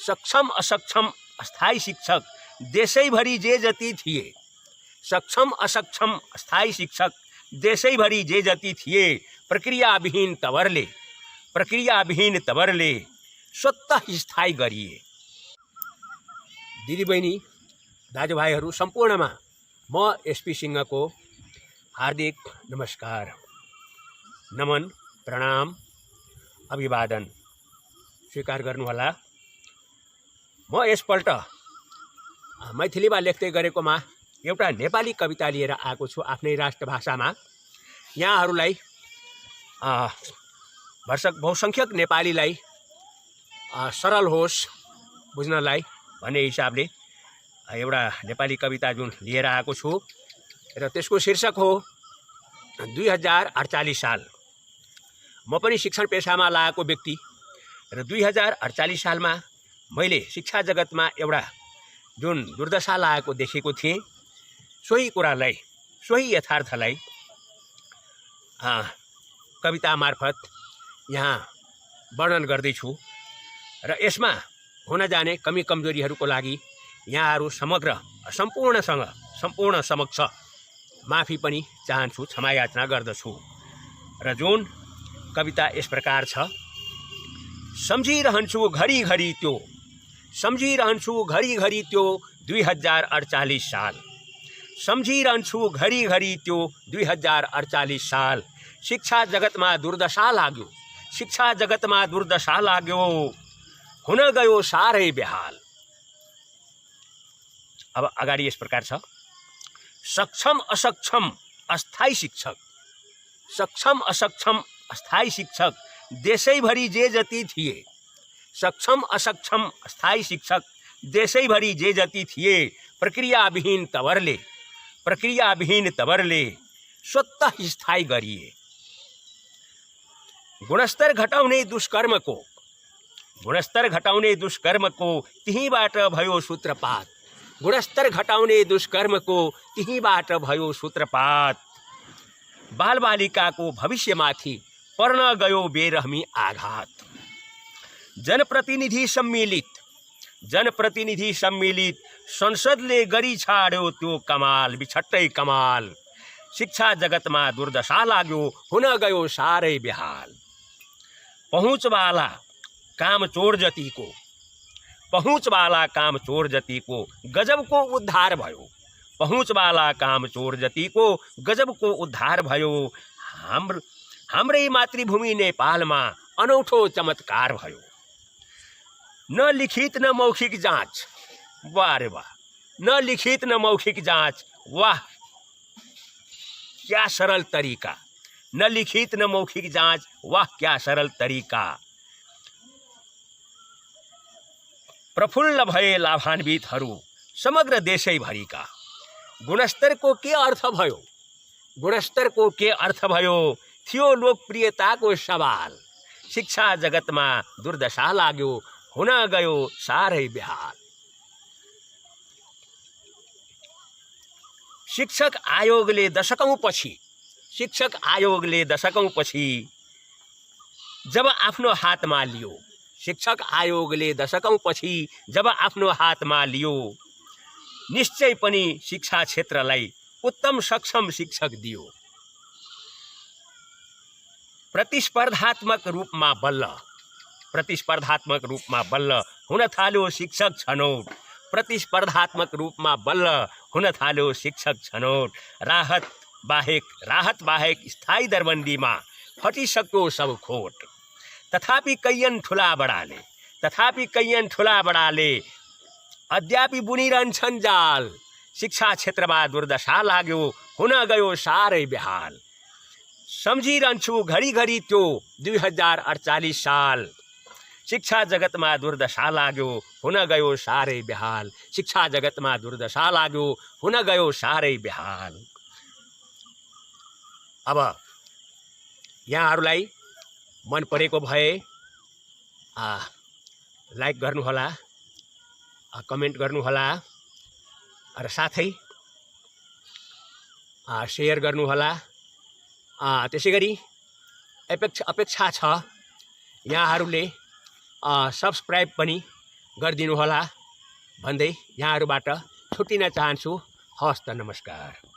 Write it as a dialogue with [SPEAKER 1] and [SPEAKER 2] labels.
[SPEAKER 1] सक्षम असक्षम अस्थायी शिक्षक देशैभरि जे जति थिए, सक्षम असक्षम अस्थायी शिक्षक देशैभरि जे जति थिए, प्रक्रियाविहीन तवरले स्वतः स्थायी गरिए। दिदीबहिनी दाजुभाइहरू सम्पूर्णमा म एसपी सिंहको हार्दिक नमस्कार, नमन, प्रणाम, अभिवादन स्वीकार गर्नुहोला। म यसपल्ट मैथिलीमा लेख्दै गरेकोमा एउटा नेपाली कविता लिएर आएको छु आफ्नै राष्ट्रभाषामा। यहाँहरूलाई बहुसङ्ख्यक नेपालीलाई सरल होस् बुझ्नलाई भन्ने हिसाबले एउटा नेपाली कविता जुन लिएर आएको छु र त्यसको शीर्षक हो 2048 साल। म पनि शिक्षण पेशामा लागेको व्यक्ति र 2048 सालमा मैले शिक्षा जगतमा एउटा जुन दुर्दशा लागेको देखेको थिएँ, सोही कुरालाई, सोही यथार्थलाई कविता मार्फत यहाँ वर्णन गर्दैछु र यसमा हुन जाने कमी कमजोरीहरूको लागि यहाँहरू सम्पूर्ण समक्ष माफी पनि चाहन्छु, क्षमा याचना गर्दछु। र जुन कविता यस प्रकार छ। सम्झिरहन्छु घरिघरि त्यो 2048 साल, सम्झिरहन्छु घरिघरि त्यो 2048 साल। शिक्षा जगतमा दुर्दशा लाग्यो, हुन गयो साह्रै बेहाल। अब अगाडि यस प्रकार छ। सक्षम असक्षम अस्थायी शिक्षक देशैभरि जे जति थिए, सक्षम असक्षम अस्थायी शिक्षक देशैभरि जे जति थिए, प्रक्रियाविहीन तवरले स्वतः स्थायी गरिए। गुणस्तर घटाउने दुष्कर्मको त्यहीबाट भयो सूत्रपात, गुणस्तर घटाउने दुष्कर्मको त्यहीबाट भयो सूत्रपात। बालबालिकाको भविष्यमाथि पर्न गयो बेरहमी आघात। जनप्रतिनिधि सम्मिलित संसदले गरी छाड्यो त्यो कमाल, बिछट्टै कमाल। शिक्षा जगतमा दुर्दशा लाग्यो, हुन गयो साह्रै बेहाल। पहुँचवाला काम चोर जतिको गजबको उद्धार भयो, पहुँचवाला काम चोर जतिको गजबको उद्धार भयो। हाम्रै मातृभूमि नेपालमा अनौठो चमत्कार भयो। न लिखित न मौखिक जाँच, वाह रे वाह, न लिखित न मौखिक जाँच, वाह क्या सरल तरीका, न लिखित न मौखिक जाँच, वाह क्या सरल तरीका। प्रफुल्ल भए लाभान्वितहरू समग्र देशैभरिका। गुणस्तरको के अर्थ भयो, थियो लोकप्रियताको सवाल। शिक्षा जगतमा दुर्दशा लाग्यो, हुन गयो साह्रै बेहाल। शिक्षक आयोगले दशकौं पछि जब आफ्नो हातमा लियो, निश्चय पनि शिक्षा क्षेत्रलाई उत्तम सक्षम शिक्षक दियो। प्रतिस्पर्धात्मक रूपमा बल्ल हुन थाल्यो शिक्षक छनौट, प्रतिस्पर्धात्मक रूपमा बल्ल हुन थाल्यो शिक्षक छनौट। राहत बाहेक स्थायी दरबन्दीमा फटिसक्यो सब खोट। तथापि कैयन ठुला बडाले अद्यापि बुनिरहन्छन् जाल। शिक्षा क्षेत्रमा दुर्दशा लाग्यो, हुन गयो साह्रै बेहाल। सम्झिरहन्छु घरिघरि त्यो 2048 साल। शिक्षा जगतमा दुर्दशा लाग्यो, हुन गयो साह्रै बेहाल। शिक्षा जगतमा दुर्दशा लाग्यो, हुन गयो साह्रै बेहाल। अब यहाँहरूलाई मन परेको भए लाइक गर्नुहोला, कमेन्ट गर्नुहोला र साथै शेयर गर्नुहोला। त्यसैगरी अपेक्षा छ यहाँहरूले सब्स्क्राइब पनि गरिदिनुहोला भन्दै यहाँहरूबाट छुट्टिन चाहन्छु। हवस् त, नमस्कार।